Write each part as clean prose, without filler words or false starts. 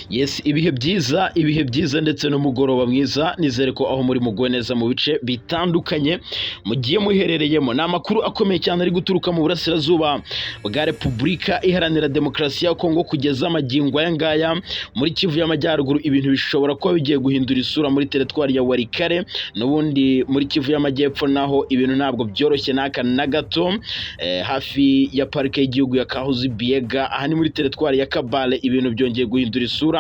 Yes, ibihe byiza, ibihe byiza ndetse n'umugoroba mwiza. Nizere ko aho muri muguwe neza mu bice bitandukanye mugiye muherereyemo. Ni amakuru akomeye cyane ari guturuka mu burasirazuba bwa Repubulika Iharanira Demokarasi ya Kongo. Kugeza amagingo aya ngaya, muri Kivu y'Amajyaruguru ibintu bishobora kuba bigiye guhindura isura muri teritwari ya Walikale. N'ubundi muri Kivu y'Amajyepfo naho ibintu ntabwo byoroshye n'aka na gato. Hafi ya parike y'igihugu ya Kahuzi Biega, aha ni muri teritwari ya Kabale, ibintu byongeye guhindura isura.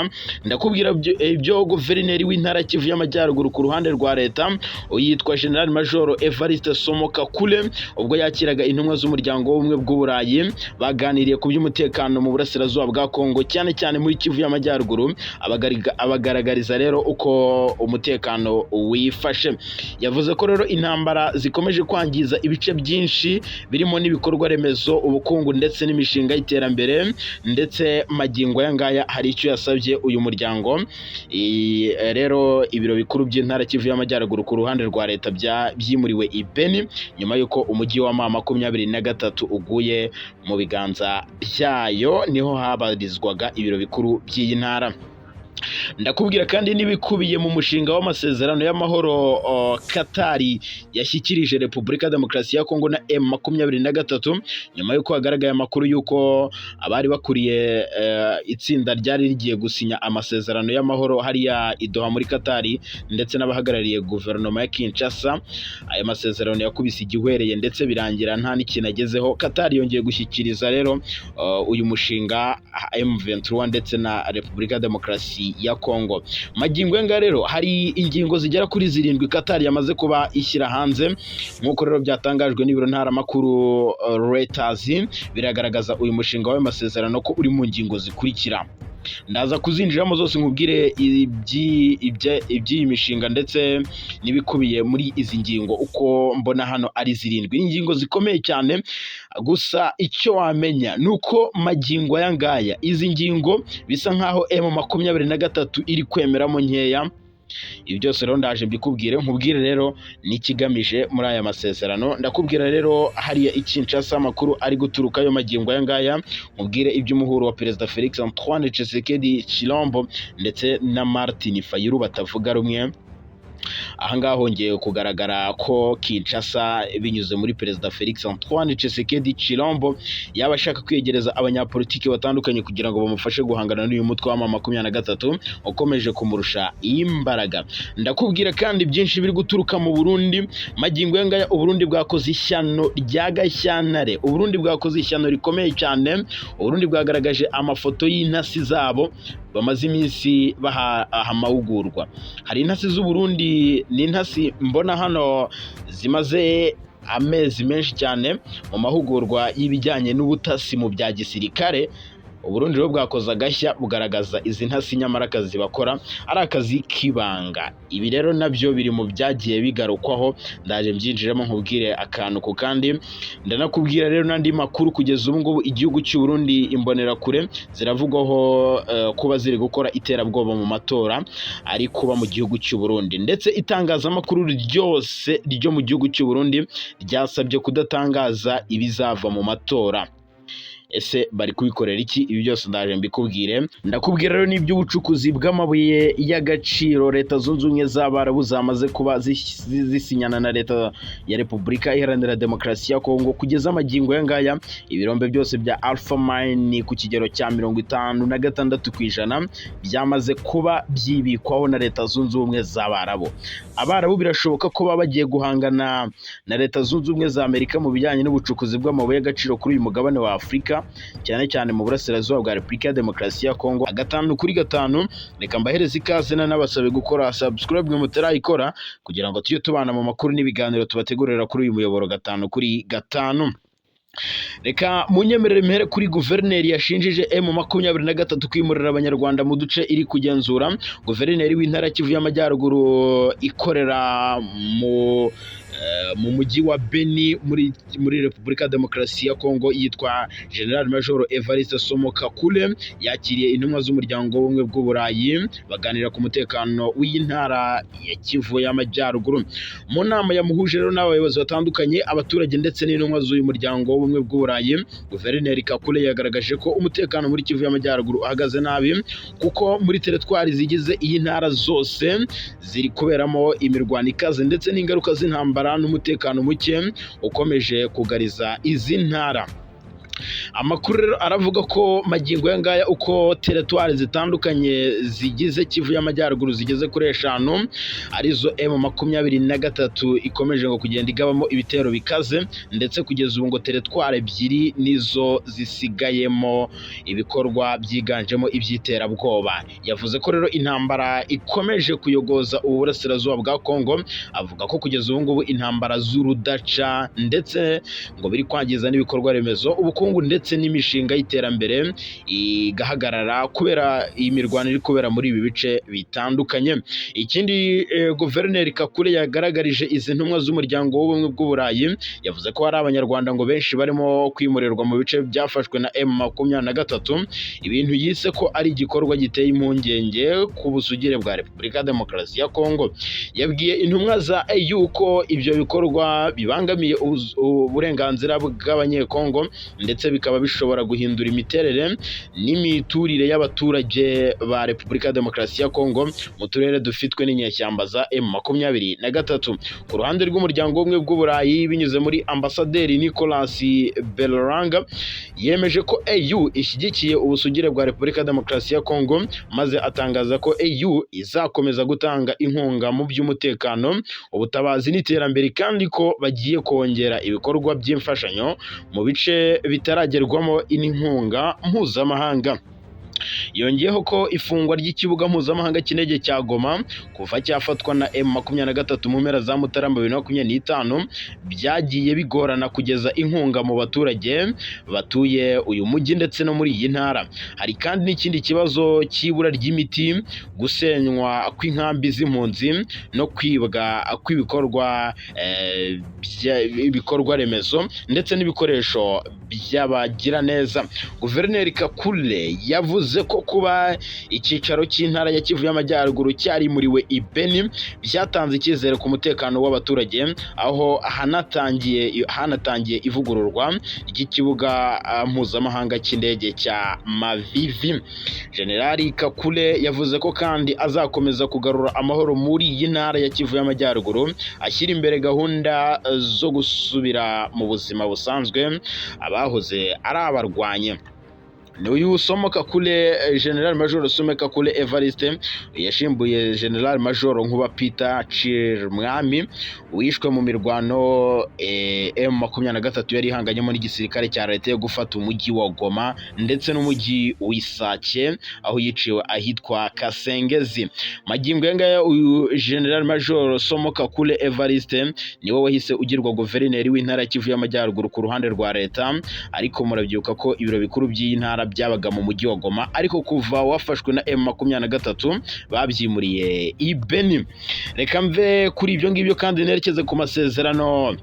Ndakubwira ibyo guverineri w'intara ya Kivu y'Amajyaruguru ku ruhande rwa leta, yitwa General Major Evariste Somo Kakule, ubwo yakiraga intumwa z'umuryango w'ubumwe bw'Uburayi, baganiriye ku by'umutekano mu burasirazuba bwa Kongo, cyane cyane muri Kivu y'Amajyaruguru, abagaragariza rero uko umutekano wifashe. Yavuze ko rero intambara zikomeje kwangiza ibice byinshi birimo n'ibikorwa remezo, ubukungu ndetse n'imishinga y'iterambere. Ndetse magingo aya ngaya hari icyo yasabye uyu muryango. Rero ibiro bikuru by'intara Kivu y'Amajyaruguru ku ruhande rwa leta byimuriwe i Beni nyuma y'uko umujyi wa M23 uguye mu biganza byayo, niho habarizwaga ibiro bikuru by'iyi ntara. Ndakubwira kandi n'ibikubiye mu mushinga w'amasezerano y'amahoro Katari yashyikirije Repubulika ya Demokarasi ya Kongo na M23, nyuma y'uko hagaragaye amakuru y'uko abari bakuriye itsinda ryari rigiye gusinya amasezerano y'amahoro hariya i Doha muri Katari ndetse n'abahagarariye guverinoma ya Kinshasa, aya masezerano yakubise igihwereye ndetse birangira nta n'ikintu agezeho. Katari yongeye gushyikiriza rero uyu mushinga M23 ndetse na Repubulika ya Demokarasi ya Kongo. Magingo aya rero hari ingingo zigera kuri zirindwi Qatar yamaze kuba ishyira hanze, nk'uko rero byatangajwe n'ibiro ntaramakuru Reuters. Biragaragaza uyu mushinga w'ayo masezerano ko uri mu ngingo zikurikira. Ndaza kuzinjiramo zose, nkubwire iby'iyi mishinga ndetse n'ibikubiye muri izi ngingo uko mbona hano ari zirindwi. Ingingo zikomeye cyane. Gusa icyo wamenya ni uko magingo aya ngaya izi ngingo bisa nkaho M23 iri kwemeramo nkeya. Ibi byose rero ndaje mbikubwire, nkubwire rero n'ikigamije muri aya masezerano. Ndakubwira rero hariya i Kinshasa amakuru ari guturukayo magingo aya ngaya, nkubwire iby'umuhuro wa Perezida Felix Antoine Tshisekedi Tshilombo ndetse na Martin Fayulu batavuga rumwe. Ahangaha hongeye kugaragara ko Kinshasa, binyuze muri Perezida Felix Antoine Tshisekedi Tshilombo, yaba ashaka kwiyegereza abanyapolitiki batandukanye kugira ngo bamufashe guhangana n'uyu mutwe wa M23 ukomeje kumurusha imbaraga. Ndakubwira kandi byinshi biri guturuka mu Burundi. Magingo aya ngaya Uburundi bwakoze ishyano rya Gashyantare. Uburundi bwakoze ishyano rikomeye cyane. Uburundi bwagaragaje amafoto y'intasi zabo bamaze iminsi baha amahugurwa. Hari intasi z'Uburundi, ni intasi mbona hano zimaze amezi menshi cyane mu mahugurwa y'ibijyanye n'ubutasi mu bya gisirikare. Uburundi rero bwakoze agashya, bugaragaza izi ntasi, nyamara akazi bakora ari akazi k'ibanga. Ibi rero nabyo biri mu byagiye bigarukwaho, ndaje mbyinjiremo nkubwire akantu ku kandi. Ndanakubwira rero n'andi makuru. Kugeza ubu ngubu igihugu cy'u Burundi, imbonerakure ziravugwaho kuba ziri gukora iterabwoba mu matora ari kuba mu gihugu cy'u Burundi, ndetse itangazamakuru ryose ryo mu gihugu cy'u Burundi ryasabye kudatangaza ibizava mu matora. Ese bari kubikorera iki? Ibi byose ndaje mbikubwire. Ndakubwira rero n'iby'ubucukuzi bw'amabuye y'agaciro Leta Zunze Ubumwe z'Abarabu zamaze kuba zisinyana na leta ya Repubulika Iharanira Demokarasi ya Kongo. Kugeza amagingo aya ngaya ibirombe byose bya Alpha Mine ku kigero cya 56% byamaze kuba byibikwaho na Leta Zunze Ubumwe z'Abarabu. Abarabu birashoboka ko baba bagiye guhangana na Leta Zunze Ubumwe za Amerika mu bijyanye n'ubucukuzi bw'amabuye y'agaciro kuri uyu mugabane wa Afurika, cyane cyane mu burasirazuba bwa Repubulika ya Demokarasi ya Kongo. Gatanu kuri gatanu, reka mbahereze ikaze, n'abasabe gukora subscribe mwe mutarayikora, kugira ngo tujye tubana mu makuru n'ibiganiro tubategurira kuri uyu muyoboro gatanu kuri gatanu. Reka munyemerere mpere kuri guverineri yashinjije M23 kwimurira Abanyarwanda mu duce iri kugenzura. Guverineri w'intara Kivu y'Amajyaruguru ikorera mu mu mujyi wa Beni muri Repubulika ya Demokarasi ya Kongo, yitwa General Major Evariste Somo Kakule, yakiriye intumwa z'umuryango w'ubumwe bw'Uburayi baganira ku mutekano w'iyi ntara ya Kivu y'Amajyaruguru. Mu nama yamuhuje rero n'abayobozi batandukanye, abaturage ndetse n'intumwa z'uyu muryango w'ubumwe bw'Uburayi, Guverineri Kakule yagaragaje ko umutekano muri Kivu y'Amajyaruguru uhagaze nabi, kuko muri teritwari zigize iyi ntara zose ziri kuberamo imirwano ikaze ndetse n'ingaruka z'intambara n'umutekano muke ukomeje kugariza izi ntara. Amakuru rero aravuga ko magingo aya ngaya, uko teritwari zitandukanye zigize Kivu y'Amajyaruguru zigeze kuri eshanu, arizo M23 ikomeje ngo kugenda igabamo ibitero bikaze, ndetse kugeza ubu ngo teritwari ebyiri nizo zisigayemo ibikorwa byiganjemo iby'iterabwoba. Yavuze ko rero intambara ikomeje kuyogoza ubu burasirazuba bwa Kongo, avuga ko kugeza ubu ngubu intambara z'urudaca ndetse ngo biri kwangiza n'ibikorwa remezo, ubukungu ndetse n'imishinga y'iterambere igahagarara kubera iyi mirwano iri kubera muri ibi bice bitandukanye. Ikindi Guverineri Kakule yagaragarije izi ntumwa z'umuryango w'ubumwe bw'Uburayi, yavuze ko hari Abanyarwanda ngo benshi barimo kwimurirwa mu bice byafashwe na M23, ibintu yise ko ari igikorwa giteye impungenge ku busugire bwa Repubulika ya Demokarasi ya Kongo. Yabwiye intumwa za AU ko ibyo bikorwa bibangamiye uburenganzira bw'Abanyekongo, ndetse bikaba bishobora guhindura imiterere n'imiturire y'abaturage ba Repubulika ya Demokarasi ya Kongo mu turere dufitwe n'inyeshyamba za M23. Ku ruhande rw'umuryango w'ubumwe bw'Uburayi, binyuze muri Ambasaderi Nicolas Berlanga, yemeje ko AU ishyigikiye ubusugire bwa Repubulika ya Demokarasi ya Kongo, maze atangaza ko AU izakomeza gutanga inkunga mu by'umutekano, ubutabazi n'iterambere, kandi ko bagiye kongera ibikorwa by'imfashanyo mu bice bitaragerwamo n'inkunga mpuzamahanga. Yongeyeho ko ifungwa ry'ikibuga mpuzamahanga cy'indege cya Goma kuva cyafatwa na M23 mu mpera za Mutarama 2025 byagiye bigorana kugeza inkunga mu baturage batuye uyu mujyi ndetse no muri iyi ntara. Hari kandi n'ikindi kibazo cy'ibura ry'imiti, gusenywa kw'inkambi z'impunzi no kwibwa kw'ibikorwa ibikorwa remezo ndetse n'ibikoresho by'abagiraneza. Guverineri Kakule yavuze ko kuba icyicaro cy'intara ya Kivu y'Amajyaruguru cyarimuriwe i Beni byatanze icyizere ku mutekano w'abaturage, aho hanatangiye ivugururwa ry'ikibuga mpuzamahanga cy'indege cya Mavivi. Generali Kakule yavuze ko kandi azakomeza kugarura amahoro muri iyi ntara ya Kivu y'Amajyaruguru, ashyira imbere gahunda zo gusubira mu buzima busanzwe abahoze ari abarwanyi. Ni uyu Somo Kakule, General Major Somo Kakule Evariste, yashimbuye General Major Nkuba Peter Chirimwami wishwe mu mirwano M23 yari ihanganyemo n'igisirikare cya leta yo gufata umujyi wa Goma ndetse n'umujyi w'Isake, aho yiciwe ahitwa Kasengezi. Magingo aya ngaya uyu General Major Somo Kakule Evariste niwe wahise ugirwa guverineri w'intara ya Kivu y'Amajyaruguru ku ruhande rwa leta, ariko murabyibuka ko ibiro bikuru by'iyi ntara byabaga mu mujyi wa Goma, ariko kuva wafashwe na M23 babyimuriye i Beni. Reka mve kuri ibyo ngibyo kandi nerekeze ku masezerano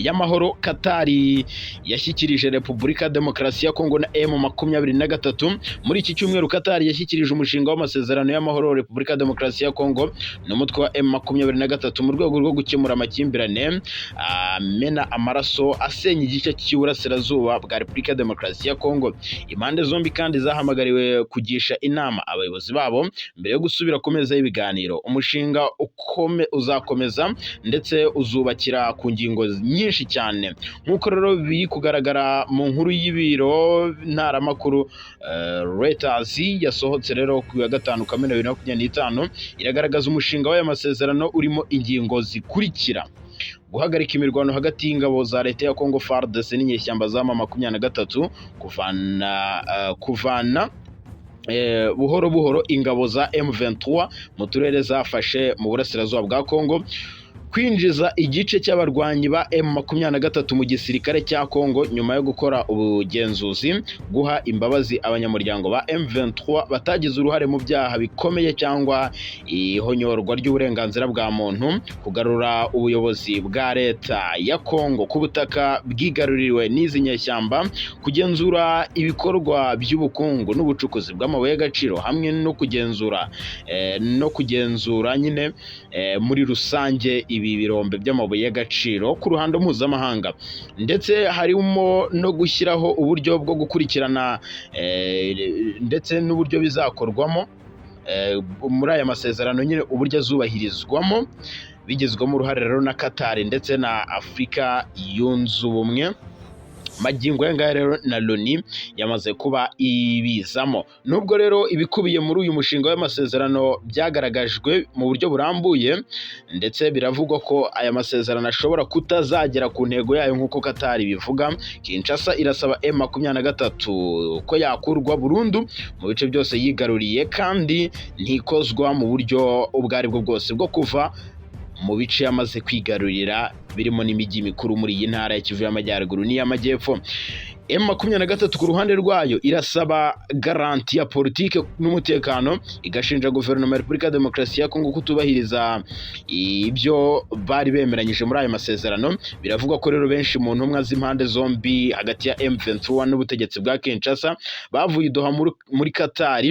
y'amahoro Katari yashyikirije Repubulika ya Demokarasi ya Kongo na M23. Muri iki cyumweru Katari yashyikirije umushinga w'amasezerano y'amahoro Repubulika ya Demokarasi ya Kongo n'umutwe wa M23 mu rwego rwo gukemura amakimbirane amena amaraso asenya igice cy'iburasirazuba bwa Repubulika ya Demokarasi ya Kongo. Impande zombi kandi zahamagariwe kugisha inama abayobozi babo mbere yo gusubira ku meza y'ibiganiro. Umushinga uzakomeza ndetse uzubakira ku ngingo nyinshi cyane, nk'uko rero biri kugaragara mu nkuru y'ibiro ntaramakuru Reuters yasohotse rero ku wa 5 Kamena 2025, iragaragaza umushinga w'aya masezerano urimo ingingo zikurikira: guhagarika imirwano hagati y'ingabo za leta ya Congo FARDC n'inyeshyamba za M23, kuvana buhoro buhoro ingabo za M23 mu turere zafashe mu burasirazuba bwa Congo, Kwinjiza igice cy'abarwanyi ba M23 mu gisirikare cya Kongo nyuma yo gukora ubugenzuzi, guha imbabazi abanyamuryango ba M23 batagize uruhare mu byaha bikomeye cyangwa ihonyorwa ry'uburenganzira bwa muntu, kugarura ubuyobozi bwa leta ya Kongo ku butaka bwigaruriwe n'izi nyeshyamba, kugenzura ibikorwa by'ubukungu n'ubucukuzi bw'amabuye y'agaciro, hamwe no kugenzura nyine muri rusange ibi birombe by'amabuye y'agaciro ku ruhando mpuzamahanga. Ndetse harimo no gushyiraho uburyo bwo gukurikirana ndetse n'uburyo bizakorwamo muri aya masezerano nyine, uburyo azubahirizwamo, bigizwemo uruhare rero na Qatar ndetse na Afurika Yunze Ubumwe. Magingo aya ngaya rero na Loni yamaze kuba ibizamo. Nubwo rero ibikubiye muri uyu mushinga w'amasezerano byagaragajwe mu buryo burambuye, ndetse biravugwa ko aya masezerano ashobora kutazagera ku ntego yayo nk'uko Qatar bivuga, Kinshasa irasaba M23 ko yakurwa burundu mu bice byose yigaruriye, kandi ntikozwa mu buryo ubwo ari bwo bwose bwo kuva mu bice yamaze kwigarurira, birimo n'imijyi mikuru muri iyi ntara ya Kivu y'Amajyaruguru n'iy'Amajyepfo. M23 ku ruhande rwayo irasaba garantie ya politike n'umutekano, igashinja guverinoma ya Repubulika ya Demokarasi ya Kongo kutubahiriza ibyo bari bemeranyije muri ayo masezerano. Biravugwa ko rero benshi mu ntumwa z'impande zombi hagati ya M23 n'ubutegetsi bwa Kinshasa bavuye i Doha muri Qatar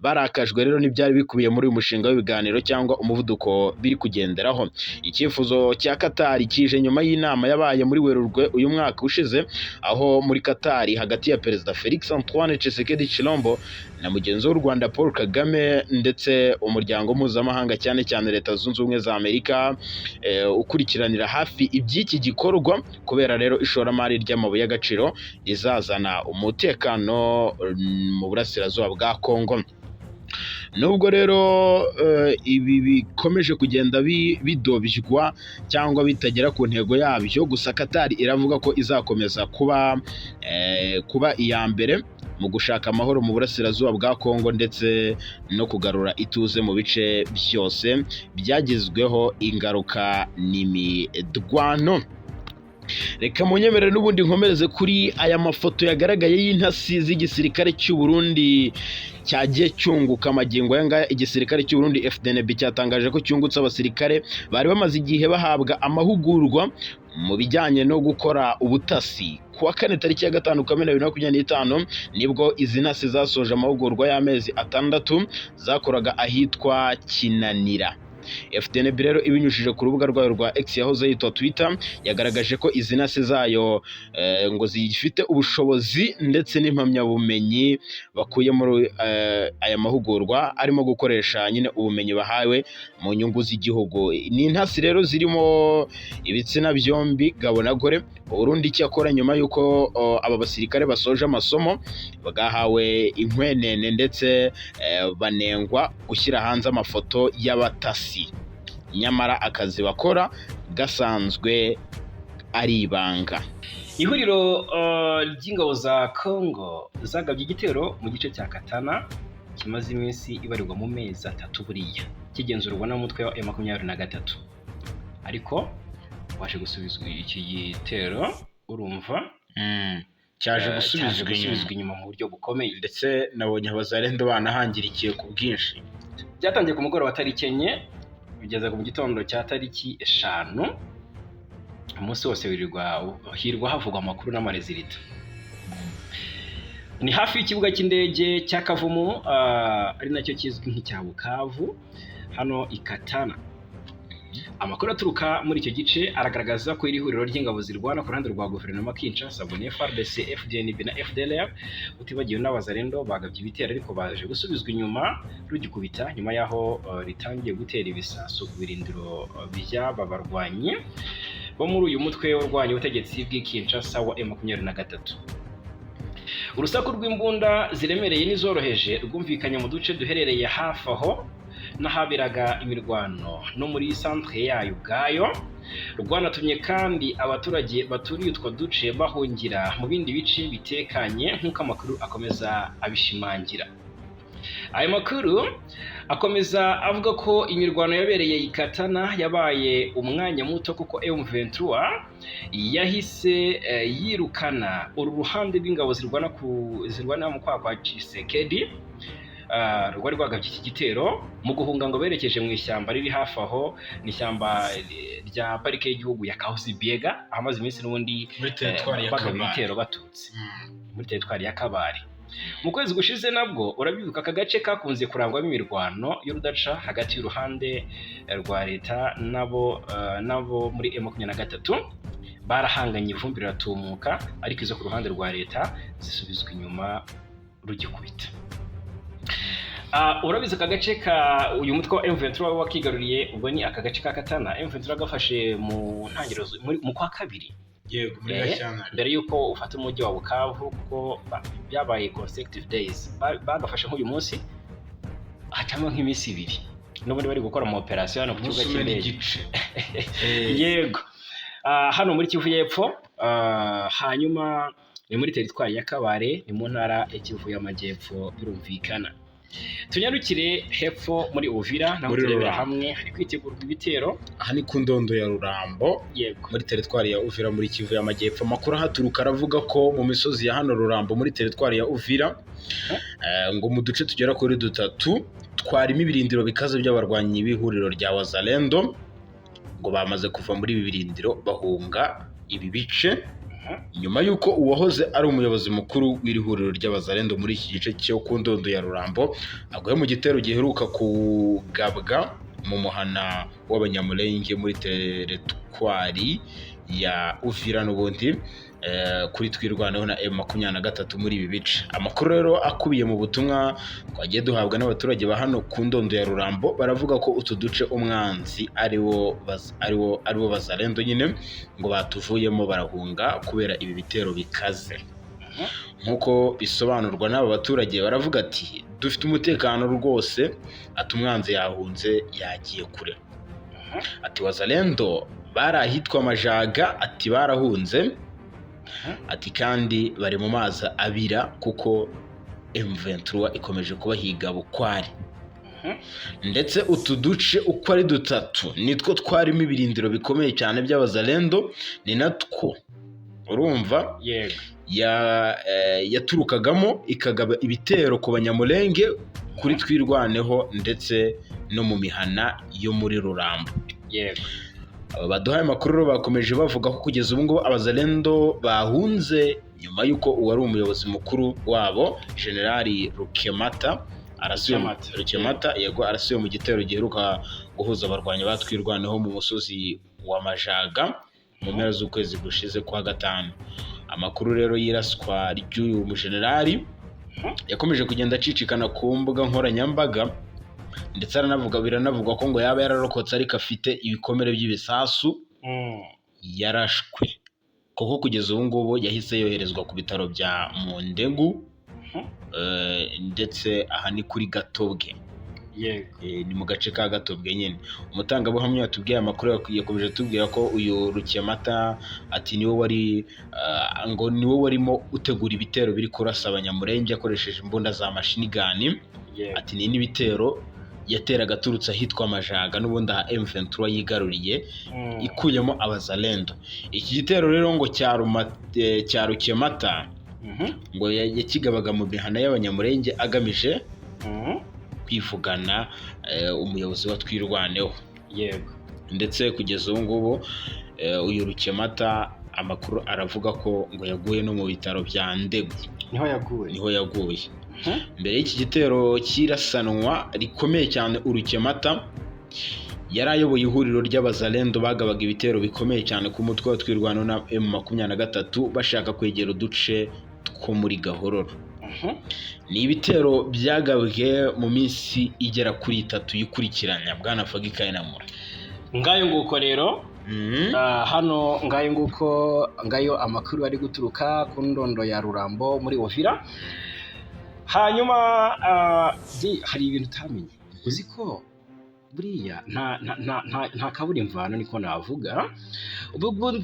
barakajwe rero n'ibyari bikubiye muri uyu mushinga w'ibiganiro cyangwa umuvuduko biri kugenderaho. Icyifuzo cya Qatar kije nyuma y'inama yabaye muri Werurwe uyu mwaka ushize, aho muri Qatar, hagati ya Perezida Felix Antoine Tshisekedi Tshilombo na mugenzi w'u Rwanda Paul Kagame, ndetse umuryango mpuzamahanga, cyane cyane Leta Zunze Ubumwe za Amerika, ukurikiranira hafi iby'iki gikorwa, kubera rero ishoramari ry'amabuye y'agaciro rizazana umutekano mu burasirazuba bwa Kongo. Nubwo rero ibi bikomeje kugenda bidobywa cyangwa bitagera ku ntego yabyo, gusa Qatar iravuga ko izakomeza kuba iya mbere mu gushaka amahoro mu burasirazuba bwa Kongo ndetse no kugarura ituze mu bice byose byagizweho ingaruka n'imirwano. Reka munyemerere n'ubundi nkomereze kuri aya mafoto yagaragaye y'intasi z'igisirikare cy'u Burundi cyagiye cyunguka amagingo aya ngaya. Igisirikare cy'u Burundi FDNB cyatangaje ko cyungutse abasirikare bari bamaze igihe bahabwa amahugurwa mu bijyanye no gukora ubutasi. Ku wa kane tariki ya 5 Kamena 2025 nibwo izi ntasi zasoje amahugurwa y'amezi 6 zakoraga ahitwa Kinanira. FDNB rero ibinyujije ku rubuga rwayo rwa X yahoze yitwa Twitter yagaragaje ko izi ntasi zayo ngo zifite ubushobozi ndetse n'impamyabumenyi bakuye muri aya mahugurwa, arimo gukoresha nyine ubumenyi bahawe mu nyungu z'igihugu. Ni intasi rero zirimo ibitsina byombi, gabo na gore. Uburundi icyakora, nyuma y'uko aba basirikare basoje amasomo, bwahawe inkwenene ndetse banengwa gushyira hanze amafoto y'abatasi, nyamara akazi bakora gasanzwe ari ibanga. Ihuriro ry'ingabo za Congo zagabye igitero mu gice cya Katana kimaze iminsi ibarirwa mu mezi 3 buriya kigenzurwa n'umutwe wa M23, ariko waje gusubizwa iki gitero, urumva? Cyaje cyaje gusubizwa gusubizwa inyuma. inyuma mu buryo bukomeye. Ndetse nabonye abazarendo banahangirikiye ku bwinshi. Byatangiye ku mugoroba tariki 4, bigeza mu gitondo cya tariki 5. Umunsi wose wirirwa hirwa havugwa amakuru n'ama résultats. Ni hafi y'ikibuga cy'indege cya Kavumu, ari nacyo kizwi nk'icya Bukavu, hano i Katana. Amakuru aturuka muri icyo gice aragaragaza ko iri huriro ry'ingabo zirwana ku ruhande rwa guverinoma Kinshasa, ngo ni FARDC, FDNB na FDLR, utibagiwe n'abazarendo, bagabye ibitero ariko baje gusubizwa inyuma rugikubita, nyuma y'aho ritangiye gutera ibisasu ku birindiro by'aba barwanyi bo muri uyu mutwe urwanya ubutegetsi bw'i Kinshasa wa M23. Urusaku rw'imbunda ziremereye n'izoroheje rwumvikanye mu duce duherereye hafi aho n'ahaberaga imirwano no muri centre yayo ubwayo. Rwanatumye kandi abaturage baturiye utwo duce bahungira mu bindi bice bitekanye, nk'uko amakuru akomeza abishimangira. Ayo makuru akomeza avuga ko imirwano yabereye i Katana yabaye umwanya muto, kuko M23 yahise yirukana uru ruhande rw'ingabo zirwana mu kwaha kwa Tshisekedi, rwari rwagabye iki gitero. Mu guhunga ngo berekeje mu ishyamba riri hafi aho, ni ishyamba rya parike y'igihugu ya Kahuzi Biega, ahamaze iminsi n'ubundi muri teritwari ya bagaba Kabare. ibitero baturutse muri teritwari ya Kabare. Mu kwezi gushize nabwo, urabibuka, aka gace kakunze kurangwamo imirwano y'urudaca hagati y'uruhande rwa leta nabo muri M23. Barahanganye, ivumbi riratumuka, ariko izo ku ruhande rwa leta zisubizwa inyuma rugikubita. Urabizi aka gace ka uyu mutwe wa M23 wakigaruriye, ubwo ni aka gace ka Katana M23 gafashe mu ntangiriro mu kwa kabiri. Yego, muri Gashyantare. Mbere y'uko ufata umujyi wa Bukavu, kuko byabaye consecutive days. Bagafashe nk'uyu munsi, hacamo nk'iminsi 2 n'ubundi bari gukora ama operation hano ku kibuga Umunsi umwe cy'indege. n'igice. Yego. Hano muri Kivu y'Epfo, hanyuma ni muri teritwari ya Kabare, ni mu ntara ya Kivu y'Amajyepfo birumvikana. Tunyarukire hepfo muri Uvira naho Muri turebera Rurambo. hamwe hari kwitegurwa ibitero. Aha ni ku ndondo ya Rurambo, muri teritwari ya Uvira, muri Kivu y'Amajyepfo. Amakuru ahaturuka aravuga ko mu misozi ya hano Rurambo muri teritwari ya Uvira, ngo mu duce tugera kuri dutatu twarimo ibirindiro bikaze by'abarwanyi b'ihuriro rya Wazalendo, ngo bamaze kuva muri ibi birindiro bahunga ibi bice, nyuma y'uko uwahoze ari umuyobozi mukuru w'iri huriro ry'Abazalendo muri iki gice cyo ku ndondo ya Rurambo aguye mu gitero giheruka kugabwa mu muhana w'Abanyamulenge muri teritwari ya Uvira n'ubundi, kuri Twirwaneho na M23 muri ibi bice. Amakuru rero akubiye mu butumwa twagiye duhabwa n'abaturage ba hano ku ndondo ya Rurambo, baravuga ko utu duce umwanzi ariwo Bazalendo nyine ngo batuvuyemo barahunga kubera ibi bitero bikaze. Nk'uko bisobanurwa n'aba baturage, baravuga ati: "Dufite umutekano rwose," ati: "Umwanzi yahunze, yagiye kure," ati: "Wazalendo bari ahitwa Majaga," ati: "barahunze," ati: "kandi bari mu mazi abira kuko M23 ikomeje kubahiga bukwari." Ndetse utu duce uko ari dutatu nitwo twarimo ibirindiro bikomeye cyane by'Abazalendo, ni natwo urumva yaturukagamo ikagaba ibitero ku Banyamulenge, kuri Twirwaneho ndetse no mu mihana yo muri Rurambo. Aba baduhaye amakuru rero bakomeje bavuga ko kugeza ubu ngubu Abazalendo bahunze nyuma y'uko uwari umuyobozi mukuru wabo, Generali Rukemata, arasiwe Rukemata. Rukemata, yego, arasiwe mu gitero giheruka guhuza abarwanyi ba Twirwaneho mu musozi wa Majaga mu mpera z'ukwezi gushize kwa gatanu. Amakuru rero y'iraswa ry'uyu mujenerali yakomeje kugenda acicikana ku mbuga nkoranyambaga, ndetse aranavuga, biranavugwa ko ngo yaba yararokotse ariko afite ibikomere by'ibisasu yarashwe, kuko kugeza ubu ngubu yahise yoherezwa ku bitaro bya Mundegu, ndetse aha ni kuri Gatobwe. Ni mu gace ka Gatobwe nyine. Umutangabuhamya yatubwiye amakuru yakomeje atubwira ko uyu Rukemata, ati niwe wari ngo niwe warimo utegura ibitero biri kurasa Abanyamurenge akoresheje imbunda za machine gun. Ati ni n'ibitero yateraga aturutse ahitwa Majaga, n'ubundi aha M23 yigaruriye ikuyemo Abazalendo. Iki gitero rero ngo cya Rukemata ngo yakigabaga mu mihana y'Abanyamurenge agamije kwivugana umuyobozi wa Twirwaneho. Ndetse kugeza ubu ngubu, uyu Rukemata amakuru aravuga ko ngo yaguye no mu bitaro bya Ndegu. Niho yaguye? Niho yaguye. Mbere y'iki gitero cy'irasanwa rikomeye cyane, Urukemata yari ayoboye ihuriro ry'Abazalendo bagabaga ibitero bikomeye cyane ku mutwe wa Twirwaneho na M23 bashaka kwegera uduce two muri Gahororo. Ni ibitero byagabwe mu minsi igera kuri 3 yikurikiranya, bwana Fagi Kayinamura. Ngayo nguko rero. Hano ngayo nguko, ngayo amakuru ari guturuka ku ndondo ya Rurambo muri Uvira. Hanyuma hari ibintu utamenye. Uzi ko buriya nta kabura imvano, niko navuga.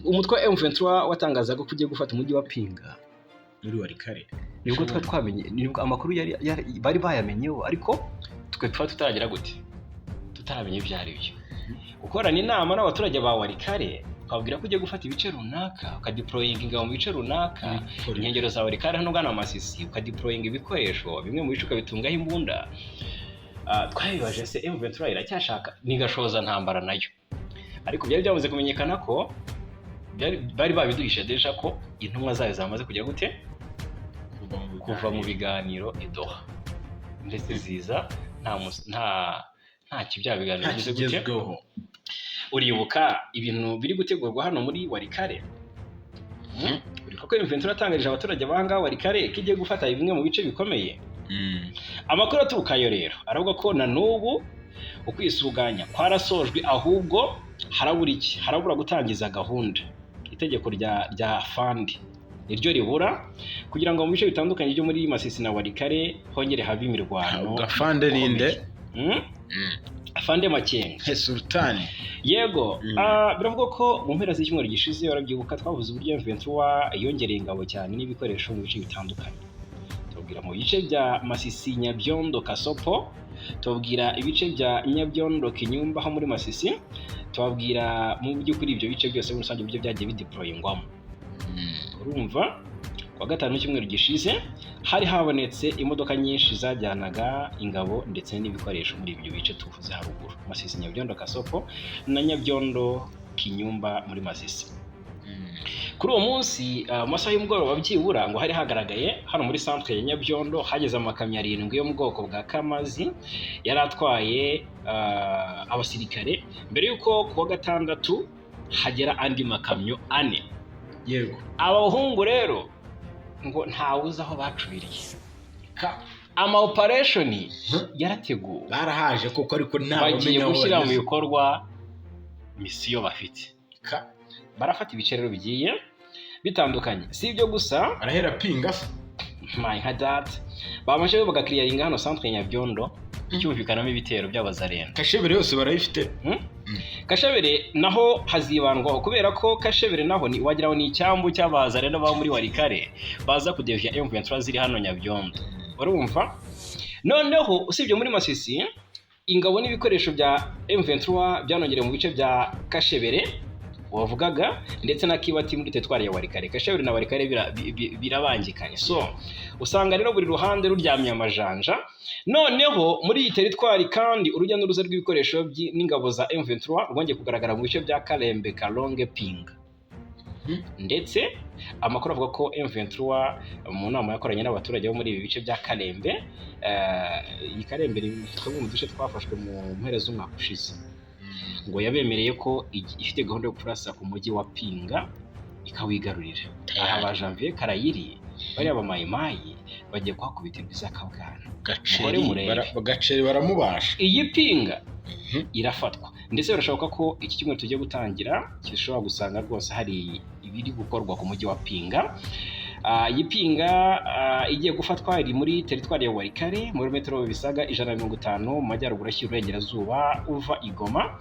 Umutwe wa M23 watangazaga ko ugiye gufata umujyi wa Pinga muri Walikale. Nibwo twa twamenye, nibwo amakuru bari bayamenyeho, ariko twe tuba tutaragira gute, tutaramenya ibyo ari byo. Gukorana inama n'abaturage ba Warikare, ukababwira ko ugiye gufata ibice runaka, ukadeployinga ingabo mu bice runaka, inkengero za Warikare hano ugana Masisi, ukadeployinga ibikoresho bimwe mu bice, ukabitungaho imbunda. Twabibaje se M23 iracyashaka ni gashoza ntambara nayo? Ariko byari byamaze kumenyekana ko bari babiduhishe déjà ko intumwa zayo zamaze kujya gute, kuva mu biganiro i Doha, ndetse ziza nta bya biganiro nta bigize gute. Kigezweho. Uribuka ibintu biri gutegurwa hano muri Warikare? Uribuka ko M23 yatangarije abaturage b'ahangaha Warikare ko igiye gufata bimwe mu bice bikomeye? Amakuru aturukayo rero aravuga ko na n'ubu ukwisuganya kwarasojwe, ahubwo harabura iki? Harabura gutangiza gahunda. Itegeko rya fandi niryo ribura kugira ngo mu bice bitandukanye byo muri Masisi na Warikare hongere habe imirwano. Gafande ninde? Afande Makenga. He Sultani. Yego. Biravugwa ko mu mpera z'icyumweru gishize, warabyibuka, twavuze uburyo M23 yongereye ingabo cyane n'ibikoresho mu bice bitandukanye. Tubabwira mu bice bya Masisi, Nyabyondo, Kasopo, tubabwira ibice bya Nyabyondo, Kinyumba ho muri Masisi, tubabwira mu by'ukuri ibyo bice byose muri rusange uburyo byagiye bideployingwamo. Urumva, kuwa gatanu w'icyumweru gishize hari habonetse imodoka nyinshi zajyanaga ingabo ndetse n'ibikoresho muri ibyo bice tuvuze haruguru: Masisi, Nyabyondo, Kasopo na Nyabyondo, Kinyumba muri Masisi. Kuri uwo munsi, mu masaha y'umugoroba byibura, ngo hari hagaragaye hano muri centre ya Nyabyondo hageze amakamyo 7 yo mu bwoko bwa Kamazi yari atwaye abasirikare, mbere y'uko kuwa gatandatu hagera andi makamyo 4. Aba bahungu rero ngo ntawe uzi aho bacubiriye. Ama operation yarateguwe. Barahaje koko, ariko ntawe Bagiye umenya aho gushyira mu bageze. bikorwa misiyo bafite. Barafata ibice rero bigiye bitandukanye. Si ibyo gusa. Arahera pinga se. My nka data bamaze bagaclearinga hano centre Nyabyondo, icyumvikanamo ibitero by'abazarenda. Kashebere yose barayifite. Kashabere naho hazibandwaho, kubera ko Kashabere naho ni wagira ngo ni icyambu cy'abazarenda baba muri Warikare baza kudevya M23 ziri hano Nyabyondo. Urumva, noneho usibye muri Masisi, ingabo n'ibikoresho bya M23 byanongerewe mu bice bya Kashebere wavugaga ndetse na Kibati muri teritwari ya Warikare. Kashabere na Warikare birabangikanye, so usanga rero buri ruhande ruryamye amajanja. Noneho muri iyi teritwari kandi urujya n'uruza rw'ibikoresho n'ingabo za M23 rwongeye kugaragara mu bice bya Kalembe, Kalonge, Pinga. Ndetse amakuru avuga ko M23 mu nama yakoranye n'abaturage bo muri ibi bice bya Kalembe, iyi Kalembe ni kamwe mu duce twafashwe mu mpera z'umwaka ushize, ngo yabemereye ko ifite gahunda yo kurasa ku mujyi wa Pinga ikawigarurira. Aha ba Janvier Karayiri, bariya bamayimayi, bagiye kuhakubitirwa izakabwana. Gaceri. Muhore murebe. Gaceri baramubasha. Iyi Pinga irafatwa, ndetse birashoboka ko iki cyumweru tugiye gutangira gishobora gusanga rwose hari ibiri gukorwa ku mujyi wa Pinga. Iyi Pinga igiye gufatwa iri muri teritwari ya Warikare, muri metero bisaga 150 mu majyaruguru ashyira uburengerazuba uva i Goma.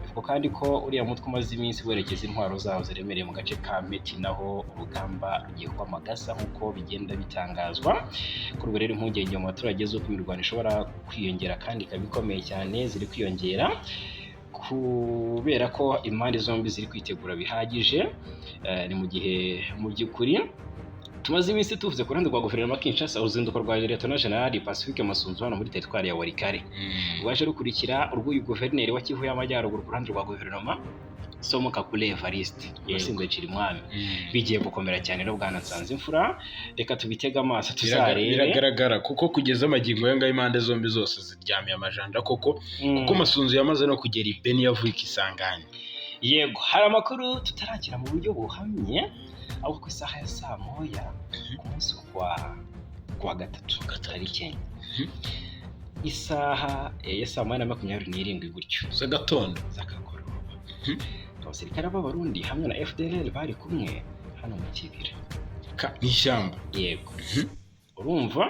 Bivugwa kandi ko uriya mutwe umaze iminsi werekeza intwaro zawo ziremereye mu gace ka Meti, naho urugamba rugiye kuba amagasa nk'uko bigenda bitangazwa. Kuri ubu rero impungenge mu baturage z'uko imirwano ishobora kwiyongera kandi ikaba ikomeye cyane ziri kwiyongera, kubera ko impande zombi ziri kwitegura bihagije. Ni mu gihe mu by'ukuri tumaze iminsi tuvuze ku ruhande rwa guverinoma Kinshasa uruzinduko rwa Lieutenant General Pacifique Masunzu hano muri teritwari ya Walikale rwaje rukurikira urw'uyu guverineri wa Kivu y'Amajyaruguru ku ruhande rwa guverinoma, Somo Kakule Evariste, wasimbuye Cirimwami. Bigiye gukomera cyane rero, bwana Nsanzimfura, reka tubitege amaso tuzarebe. Biragaragara kuko kugeza amagingo aya ngaya impande zombi zose ziryamiye amajanja koko, kuko Masunzu yamaze no kugera i Beni yavuye i Kisangani. Yego, hari amakuru tutarakira mu buryo buhamye, ahubwo ku isaha ya saa 1 ku munsi wa gatatu tariki 4, isaha ya saa 1:27 gutyo z'agatondo, z'akagoroba, abasirikare b'Abarundi hamwe na FDLR bari kumwe hano mu kibira. Mu ishyamba. Yego, urumva,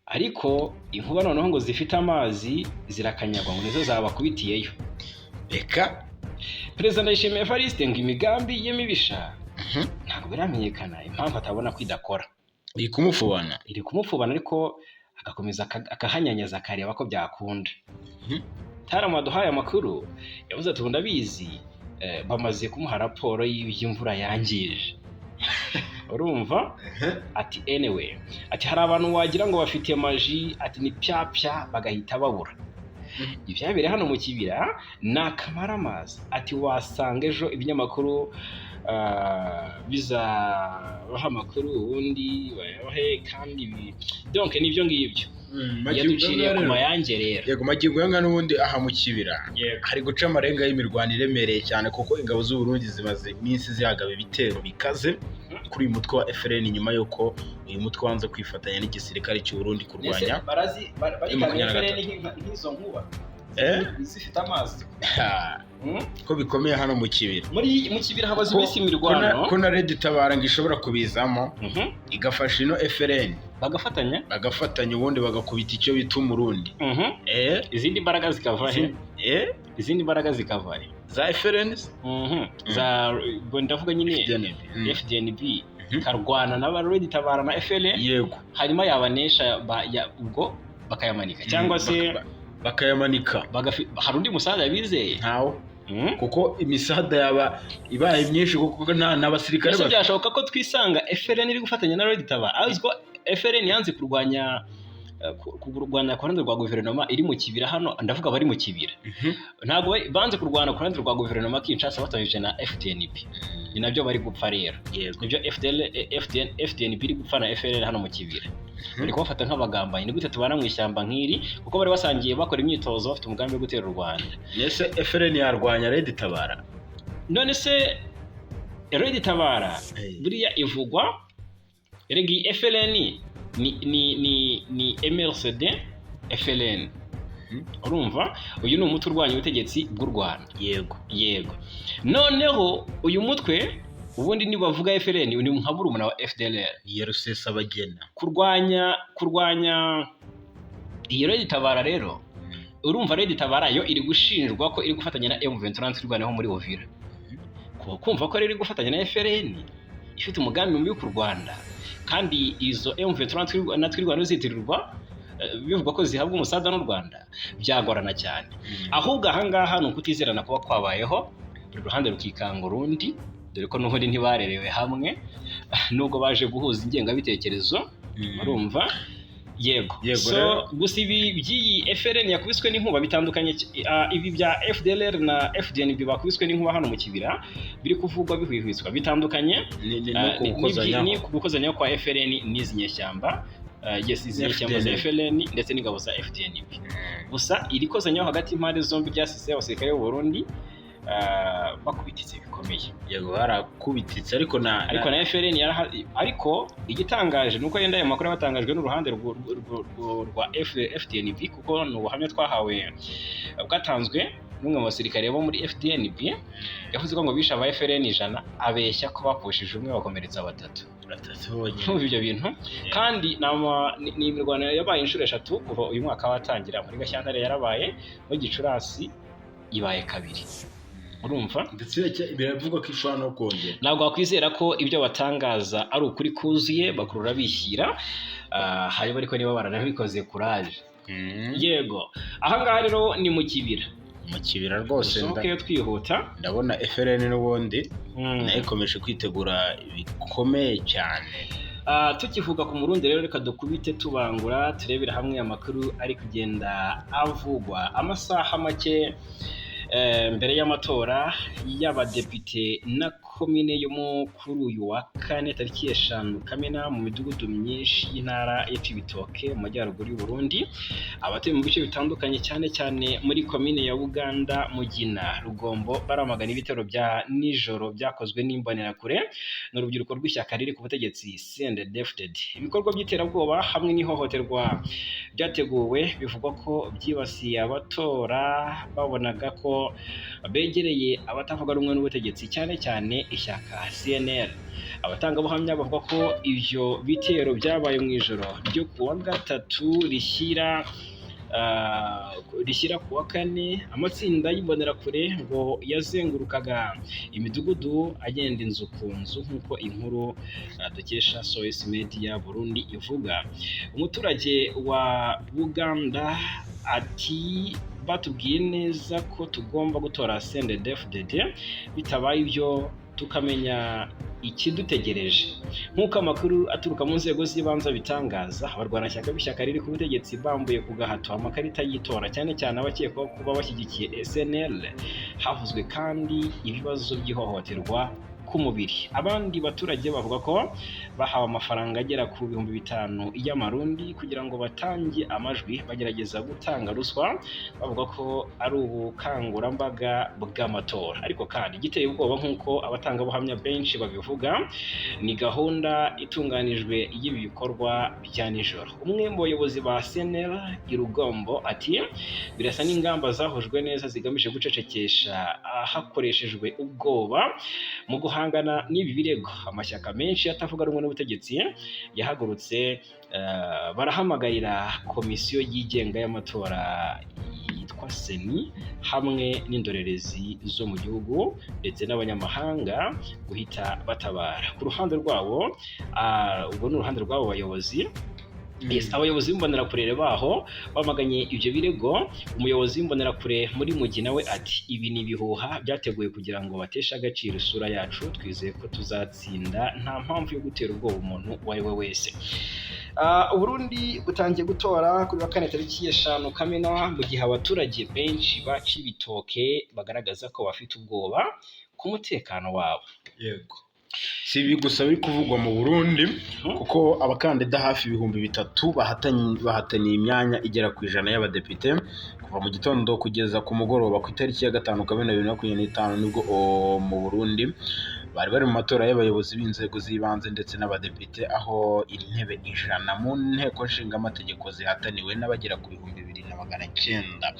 ariko inkuba noneho ngo zifite amazi zirakanyagwa, ngo nizo zabakubitiyeyo. Reka. Perezida Ndayishimiye Evariste ngo imigambi ye mibisha ntabwo biramenyekana impamvu atabona ko idakora. Iri kumufubana. Iri kumupfubana, ariko agakomeza akahanyanyaza, akareba ko byakunda. Taramu waduhaye amakuru yavuze ati: "Ubu ndabizi, bamaze kumuha raporo y'iby'imvura yangije." Urumva, ati anyway, ati hari abantu wagira ngo bafite magie, ati ni pyapya bagahita babura. Ibyabereye hano mu kibira ni akamaramaza, ati wasanga ejo ibinyamakuru bizabaha amakuru, ubundi bayabahe kandi donc nibyo ngibyo yaduciriye ku mayange rero. Yego, magingo aya n'ubundi aha mu kibira hari guca amarenga y'imirwano iremereye cyane, kuko ingabo z'u Burundi zimaze iminsi zihagaba ibitero bikaze kuri uyu mutwe wa FLN, nyuma y'uko uyu mutwe wanze kwifatanya n'igisirikare cy'u Burundi kurwanya Ese barazi barikanga 23. FLN nk'izo nkuba zifite amazi? Ha, ko bikomeye hano mu kibira. Muri mu kibira habaze iminsi imirwano. Ko na Red Tabara ngo ishobora kubizamo, igafasha ino FLN. Bagafatanya. Bagafatanya, ubundi bagakubita icyo bita Umurundi. Izindi mbaraga zikava he? Izindi mbaraga zikava he? Za FLN. Za, ubwo ndavuga nyine FDNB. FDNB ikarwana na ba Red Tabara na FLN. Hanyuma yabanesha ubwo bakayamanika cyangwa se Bakayamanika. Hari undi musaza bizeye? Ntawo, kuko imisada yaba ibaye myinshi, kuko nta n'abasirikare Ese bafite. byashoboka ko twisanga FLN iri gufatanya na Red Tabara, azi ko FLN yanze kurwanya kurwanya ku ruhande rwa guverinoma iri mu kibira hano? Ndavuga bari mu kibira. Ntabwo banze kurwana ku ruhande rwa guverinoma Kinshasa bafatanyije na FDNB. Ni nabyo bari gupfa rero. Nibyo FDL, FDN, FDNB iri gupfa na FLN hano mu kibira. Bari kubafata nk'abagambanyi. Ni gute tubana mu ishyamba nk'iri? Kuko bari basangiye bakora imyitozo, bafite umugambi wo gutera u Rwanda. Ese FLN yarwanya Red Tabara? None se Red Tabara buriya ivugwa, erega iyi FLN ni MRCD FLN. Urumva, uyu ni umutwe urwanya ubutegetsi bw'u Rwanda. Yego, noneho uyu mutwe ubundi nibavuga FLN ni nka murumuna wa FDLR. Ni iya Rusesabagina. Kurwanya iyi Red Tabara rero, urumva Red Tabara yo iri gushinjwa ko iri gufatanya na M23 irwanaho muri Uvira. Kumva ko rero iri gufatanya na FLN ifite umugambi mubi ku Rwanda, kandi izo M23 na Twirwaneho zitirirwa, bivugwa ko zihabwa umusada n'u Rwanda, byagorana cyane. Ahubwo ahangaha ni ukutizerana kuba kwabayeho, buri ruhande rukikanga urundi, dore ko n'ubundi ntibarerewe hamwe nubwo baje guhuza ingengabitekerezo. Urumva, yego. Yego, so rero. Gusa ibi by'iyi FLN yakubiswe n'inkuba bitandukanye ibi bya FDLR na FDNB bakubiswe n'inkuba hano mu kibira biri kuvugwa bihwihwiswa bitandukanye Ni no kugukozanyaho. Ni gukozanyaho kwa FLN n'izi nyeshyamba, yes, izi nyeshyamba za FDNB. FLN ndetse n'ingabo za FDNB. Gusa iri kozanyaho hagati y'impande zombi ryasize abasirikare b'u Burundi bakubititse bikomeye. Yego, barakubititse, ariko na Ariko na FLN ariko igitangaje nuko yenda ayo makuru yabatangajwe n'uruhande rwa FDNB, kuko ni ubuhamya twahawe bwatanzwe n'umwe mu basirikare bo muri FDNB. Yavuze ko ngo bishe aba FLN 100, abeshya ko bapfushije umwe, bakomeretsa batatu. Batatu bonyine. Ntumva ibyo bintu. Kandi ni imirwano yabaye inshuro eshatu kuva uyu mwaka watangira. Muri Gashyantare yarabaye, muri Gicurasi ibaye kabiri, urumva. Ndetse biravugwa ko ishobora no kongera. Ntabwo wakwizera ko ibyo batangaza ari ukuri kuzuye, bakurura bishyira. Hanyuma ariko niba baranabikoze, kuraje. Yego, ahangaha rero ni mu kibira. Mu kibira rwose. Dusohokeyo twihuta. Ndabona FLN n'ubundi nayo ikomeje kwitegura bikomeye cyane. Tukivuga ku Murundi rero, reka dukubite tubangura turebera hamwe amakuru ari kugenda avugwa amasaha make mbere y'amatora y'abadepite na komine yo kuri uyu wa kane tariki 5 Kamena mu midugudu myinshi y'intara ya Cibitoke mu majyaruguru y'u Burundi. Abatuye mu bice bitandukanye, cyane cyane muri komine ya Buganda, Mugina, Rugombo, baramagana ibitero bya nijoro byakozwe n'imbonerakure n'urubyiruko rw'ishyaka riri ku butegetsi CNDD-FDD. Ibikorwa by'iterabwoba hamwe n'ihohoterwa byateguwe bivugwa ko byibasiye abatora babonaga ko begereye abatavuga rumwe n'ubutegetsi, cyane cyane ishyaka CNL. Abatangabuhamya bavuga ko ibyo bitero byabaye mu ijoro ryo ku wa gatatu rishyira rishyira ku wa kane, amatsinda y'imbonerakure ngo yazengurukaga imidugudu agenda inzu ku nzu, nk'uko inkuru dukesha Source Media Burundi ivuga. Umuturage wa Buganda ati: "Batubwiye neza ko tugomba gutora CNDD-FDD, bitabaye ibyo tukamenya ikidutegereje." Nk'uko amakuru aturuka mu nzego z'ibanze abitangaza, abarwanashyaka b'ishyaka riri ku butegetsi bambuye ku gahato amakarita y'itora, cyane cyane abakekwaho kuba bashyigikiye SNL. Havuzwe kandi ibibazo by'ihohoterwa k'umubiri. Abandi baturage bavuga ko bahawe amafaranga agera ku 5000 y'amarundi kugira ngo batange amajwi, bagerageza gutanga ruswa, bavuga ko ari ubukangurambaga bw'amatora. Ariko kandi igiteye ubwoba, nk'uko abatangabuhamya benshi babivuga, ni gahunda itunganijwe y'ibi bikorwa bya nijoro. Umwe mu bayobozi ba CNL i Rugombo ati: "Birasa n'ingamba zahujwe neza zigamije gucecekesha hakoreshejwe ubwoba." Mu guhangana n'ibi birego, amashyaka menshi atavuga rumwe n'ubutegetsi yahagurutse, barahamagarira komisiyo yigenga y'amatora yitwa CENI hamwe n'indorerezi zo mu gihugu ndetse n'abanyamahanga guhita batabara. Ku ruhande rwabo, ubwo ni uruhande rw'abo bayobozi. Yes, abayobozi b'imbonerakure baho bamaganye ibyo birego. Umuyobozi w'imbonerakure muri Mugina we ati: "Ibi ni ibihuha byateguwe kugira ngo bateshe agaciro isura yacu. Twizeye ko tuzatsinda, nta mpamvu yo gutera ubwoba umuntu uwo ari we wese." Uburundi butangiye gutora kuri wa kane tariki 5 Kamena, mu gihe abaturage benshi ba Cibitoke bagaragaza ko bafite ubwoba ku mutekano wabo. Yego, si ibi gusa biri kuvugwa mu Burundi, kuko abakandida hafi 3000 bahataniye imyanya igera ku 100 y'abadepite. Kuva mu gitondo kugeza ku mugoroba ku itariki ya 5 Kamena 2025, nibwo mu Burundi bari bari mu matora y'abayobozi b'inzego z'ibanze ndetse n'abadepite, aho intebe 100 mu nteko nshingamategeko zihataniwe n'abagera ku 2900.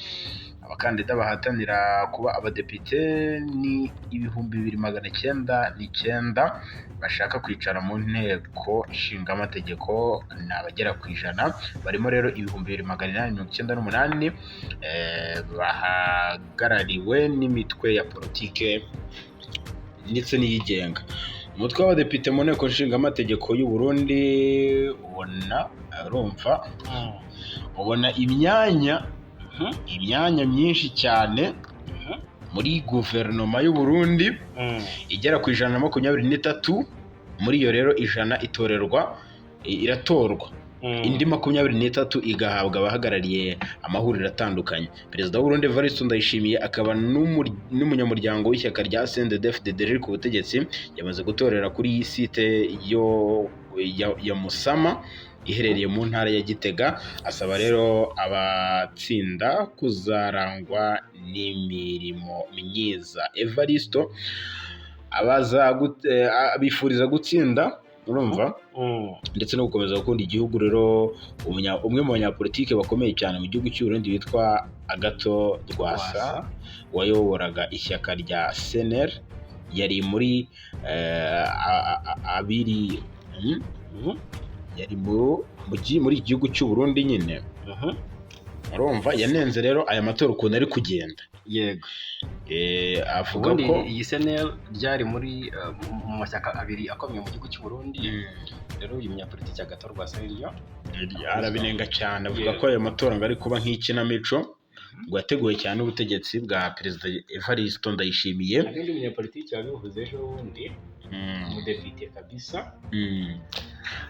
Abakandida bahatanira kuba abadepite ni 2909, bashaka kwicara mu nteko nshingamategeko ni abagera ku 100, barimo rero 2898 bahagarariwe n'imitwe ya politike ndetse n'iyigenga. Umutwe w'abadepite mu nteko nshingamategeko y'u Burundi ubona, urumva, ubona imyanya myinshi cyane muri guverinoma y'u Burundi igera ku 123. Muri iyo rero, 100 itorerwa, iratorwa, indi 23 igahabwa abahagarariye amahuriro atandukanye. Perezida w'u Burundi Evariste Ndayishimiye, akaba n'umunyamuryango w'ishyaka rya CNDD-FDD riri ku butegetsi, yamaze gutorera kuri iyi site yo ya Musama iherereye mu ntara ya Gitega. Asaba rero abatsinda kuzarangwa n'imirimo myiza. Evaristo abaza abifuriza gutsinda, urumva, ndetse no gukomeza gukunda igihugu. Rero umwe mu banyapolitike bakomeye cyane mu gihugu cy'u Burundi witwa Agathon Rwasa, wayoboraga ishyaka rya CNL, yari muri abiri, yari muri iki gihugu cy'u Burundi nyine, urumva, yanenze rero aya matora ukuntu ari kugenda. Avuga Ubundi ko iyi CNL ryari muri mu mashyaka abiri akomeye mu gihugu cy'u Burundi. Rero uyu munyapolitiki Agathon Rwasa niryo Arabinenga cyane, avuga ko ayo matora ngo ari kuba nk'ikinamico ngo yateguwe cyane n'ubutegetsi bwa Perezida Evariste Ndayishimiye. Hari undi munyapolitiki wabivuze ejo bundi, umudepite kabisa.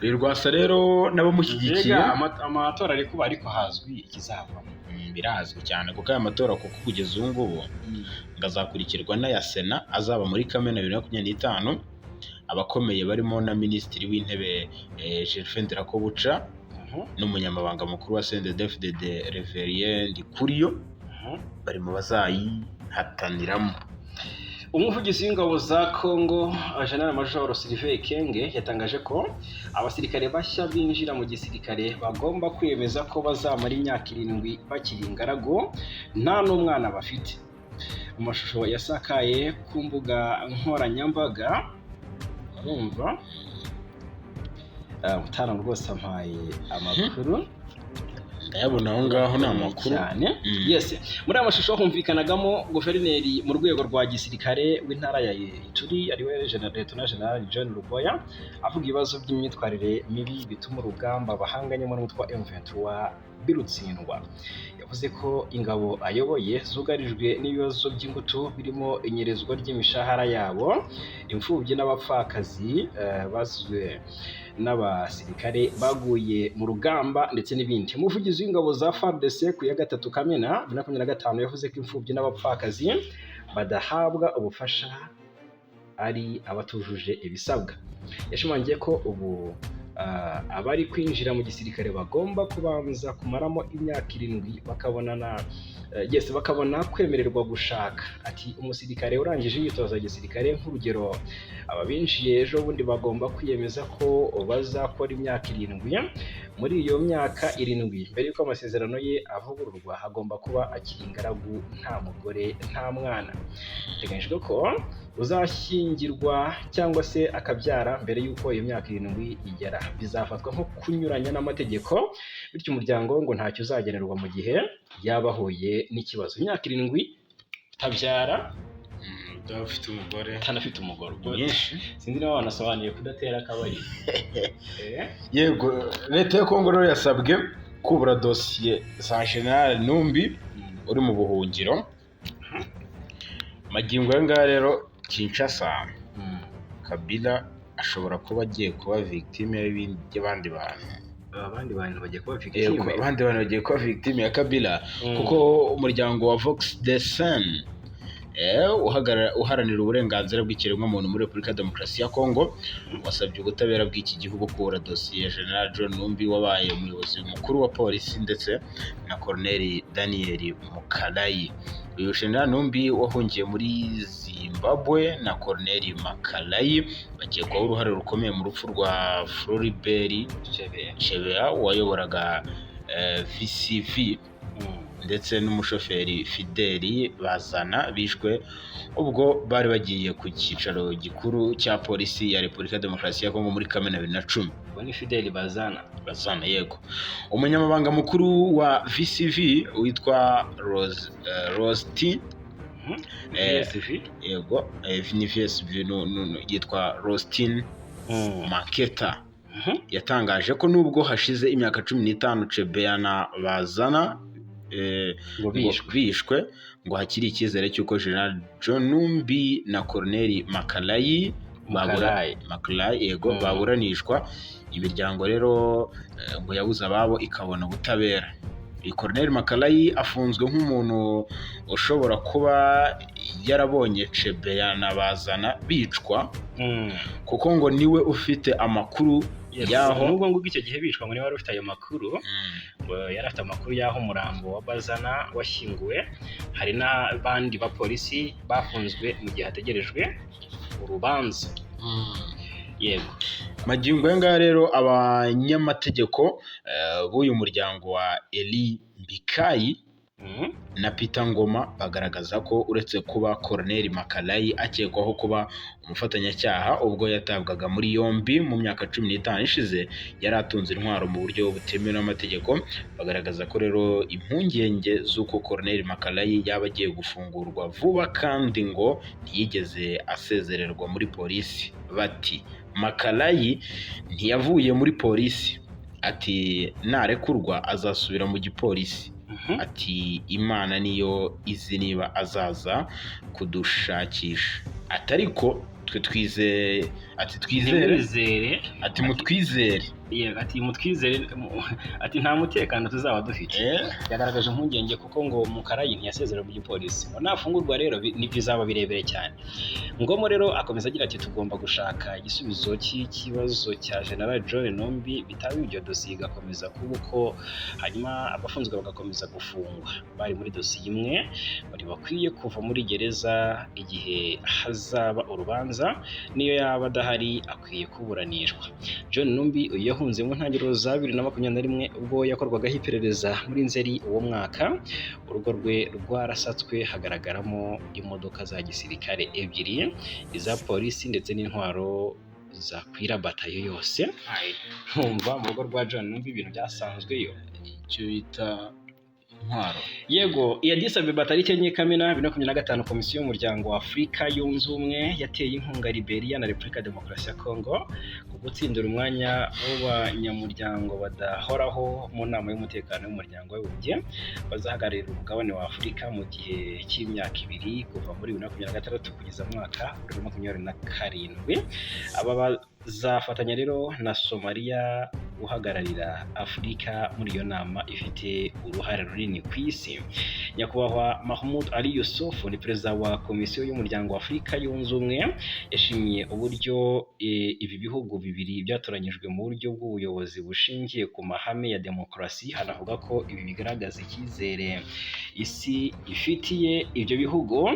Uyu Rwasa rero n'abamushyigikiye Mbega amatora ari kuba, ariko hazwi ikizavamo. Birazwi cyane, kuko aya matora, kuko kugeza ubu ngubu ngo azakurikirwa n'aya Sena azaba muri Kamena 2025. Abakomeye barimo na Minisitiri w'Intebe Gervais Ndirakobuca n'umunyamabanga mukuru wa CNDD-FDD Reverien Ndikuriyo bari mu bazayihataniramo. Umuvugizi w'ingabo za Congo, General Major Sylvain Ekenge, yatangaje ko abasirikare bashya binjira mu gisirikare bagomba kwiyemeza ko bazamara imyaka 7 bakiri ingaragu, nta n'umwana bafite. Mu mashusho yasakaye ku mbuga nkoranyambaga, urumva, mutaramu rwose ampaye amakuru. Ndayabona aho ngaho, ni amakuru cyane. Mm. Yes, muri aya mashusho humvikanagamo guverineri mu rwego rwa gisirikare w'intara ya Ituri, ariwe Lieutenant General John Luboya, avuga ibibazo by'imyitwarire mibi bituma urugamba bahanganyemo n'umutwe wa M23 birutsindwa. Yavuze ko ingabo ayoboye zugarijwe n'ibibazo by'ingutu, birimo inyerezwa ry'imishahara yabo, imfubyi n'abapfakazi bazwe n'abasirikare baguye mu rugamba, ndetse n'ibindi. Umuvugizi w'ingabo za FARDC ku ya 3 Kamena 2025 yavuze ko imfubyi n'abapfakazi badahabwa ubufasha ari abatujuje ibisabwa. Yashimangiye ko ubu abari kwinjira mu gisirikare bagomba kubanza kumaramo imyaka 7 bakabonana, yes, bakabona kwemererwa gushaka. Ati: "Umusirikare urangije imyitozo ya gisirikare, nk'urugero aba binjiye ejo bundi, bagomba kwiyemeza ko bazakora imyaka 7. Muri iyo myaka 7, mbere y'uko amasezerano ye avugururwa, agomba kuba akiri ingaragu, nta mugore, nta mwana. Biteganyijwe ko uzashyingirwa cyangwa se akabyara mbere y'uko iyo myaka 7 igera bizafatwa nko kunyuranya n'amategeko, bityo umuryango ngo ntacyo uzagenerwa mu gihe yaba ahuye n'ikibazo." Imyaka 7 utabyara, Udafite ufite umugore, utanafite umugore. Ubwo Myinshi. sinzi niba wanasobanuye kudatera akabariro. Yego, leta ya Kongo rero yasabwe kubura dosiye za General Numbi uri mu buhungiro magingo aya ngaya. Rero Kinshasa, Kabila ashobora kuba agiye kuba victime y'abandi bantu. Abandi bantu bagiye kuba Yego, victime. Abandi bantu bagiye kuba victime ya Kabila, kuko umuryango wa Vox des Sans uharanira uburenganzira bw'ikiremwamuntu muri Repubulika ya Demokarasi ya Kongo wasabye ubutabera bw'iki gihugu kubura dosiye ya General John Numbi wabaye umuyobozi mukuru wa polisi, ndetse na Colonel Daniel Mukalayi. Uyu General Numbi wahungiye muri Zimbabwe na Colonel Makalayi bakekwaho uruhare rukomeye mu rupfu rwa Floribert Chebe. Chebeya wayoboraga VCV ndetse n'umushoferi Fideli Bazana, bishwe ubwo bari bagiye ku cyicaro gikuru cya polisi ya Repubulika ya Demokarasi ya Kongo muri Kamena 2010. Ubwo ni Fideli Bazana. Bazana, yego. Umunyamabanga mukuru wa VCV witwa Rose, Rose T VSV. Yego, ni VSV, yitwa Rostin Maketa, yatangaje ko nubwo hashize imyaka 15 Chebeya na Bazana ngo ngo bishwe, bishwe, ngo hakiri icyizere cy'uko General John Numbi na Colonel Makalayi Mukalayi. Makalayi, yego, baburanishwa, imiryango rero ngo yabuze ababo ikabona ubutabera. Uyu Colonel Makalayi afunzwe nk'umuntu ushobora kuba yarabonye Chebeya na Bazana bicwa, kuko ngo niwe ufite amakuru y'aho Nubwo ngubwo icyo gihe bicwa ngo niba wari ufite ayo makuru, ngo yari afite amakuru y'aho umurambo wa Bazana washyinguwe. Hari n'abandi bapolisi bafunzwe mu gihe hategerejwe urubanza, yego. Magingo aya ngaya rero, abanyamategeko b'uyu muryango wa Eli Mbikayi na Peter Ngoma bagaragaza ko uretse kuba Colonel Makalayi akekwaho kuba umufatanyacyaha ubwo yatabwaga muri yombi mu myaka 15 ishize, yari atunze intwaro mu buryo butemewe n'amategeko. Bagaragaza ko rero impungenge z'uko Colonel Makalayi yaba agiye gufungurwa vuba kandi ngo ntiyigeze asezererwa muri polisi. Bati: "Makalayi ntiyavuye muri polisi." Ati: "Narekurwa azasubira mu gipolisi." Ati: "Imana niyo izi niba azaza kudushakisha." Ati: "Ariko twe twizeye." Ati: "Twizere." Ntimwizere. Ati: "Mutwizere." Yego, ati: "Mutwizere." Ati: "Nta mutekano tuzaba dufite." Yagaragaje impungenge kuko ngo Mukarayi ntiyasezerewe mu gipolisi, ngo nafungurwa rero bizaba birebire cyane. Ngomo rero akomeza agira ati: "Tugomba gushaka igisubizo cy'ikibazo cya General John Numbi, bitaba ibyo dosiye igakomeza kuba uko, hanyuma abafunzwe bagakomeza gufungwa bari muri dosiye imwe. Bari bakwiye kuva muri gereza igihe hazaba urubanza, niyo yaba adahari akwiye kuburanishwa." John Numbi uyu yahunze mu ntangiriro za 2021 ubwo yakorwagaho iperereza muri Nzeri uwo mwaka. Urugo rwe rwarasatswe, hagaragaramo imodoka za gisirikare ebyiri, iza polisi ndetse n'intwaro. zakwira batayo yose. Nkumva mu rugo rwa John numva ibintu byasanzweyo. Icyo bita intwaro. Yego, iya Addis Abeba, tariki 4 Kamena 2025, Komisiyo y'Umuryango wa Afurika Yunze Ubumwe yateye inkunga Liberia na Repubulika ya Demokarasi ya Congo ku gutsindira umwanya w'abanyamuryango badahoraho mu Nama y'Umutekano y'Umuryango w'Abibumbye, bazahagararira umugabane wa Afurika mu gihe cy'imyaka 2, kuva muri 2026 kugeza mu mwaka wa 2027. Aba bazafatanya rero na Somalia guhagararira Afurika muri iyo nama ifite uruhare runini ku isi. Nyakubahwa Mahmoud Ali Youssouf ni perezida wa Komisiyo y'Umuryango wa Afurika Yunze Ubumwe, yashimiye uburyo ibi bihugu bibiri byatoranyijwe mu buryo bw'ubuyobozi bushingiye ku mahame ya demokarasi, hanavuga ko ibi bigaragaza icyizere isi ifitiye ibyo bihugu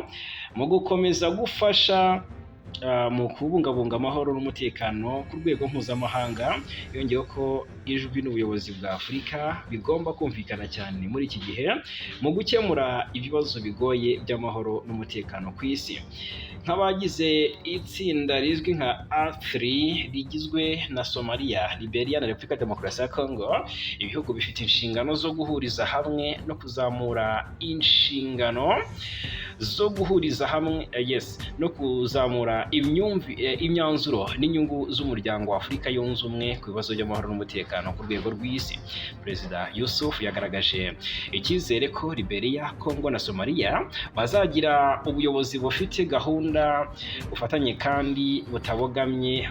mu gukomeza gufasha mu kubungabunga amahoro n'umutekano ku rwego mpuzamahanga. Yongeyeho ko ijwi n'ubuyobozi bwa Afurika bigomba kumvikana cyane muri iki gihe mu gukemura ibibazo bigoye by'amahoro n'umutekano ku isi. Nk'abagize itsinda rizwi nka A3 rigizwe na Somalia, Liberia na Repubulika ya Demokarasi ya Congo, ibihugu bifite inshingano zo guhuriza hamwe no kuzamura inshingano zo guhuriza hamwe yes, no kuzamura imyanzuro n'inyungu z'Umuryango wa Afurika Yunze Ubumwe ku bibazo by'amahoro n'umutekano ku rwego rw'isi. Perezida Yusuf yagaragaje icyizere ko Liberia, Congo na Somalia bazagira ubuyobozi bufite gahunda, bufatanye kandi butabogamye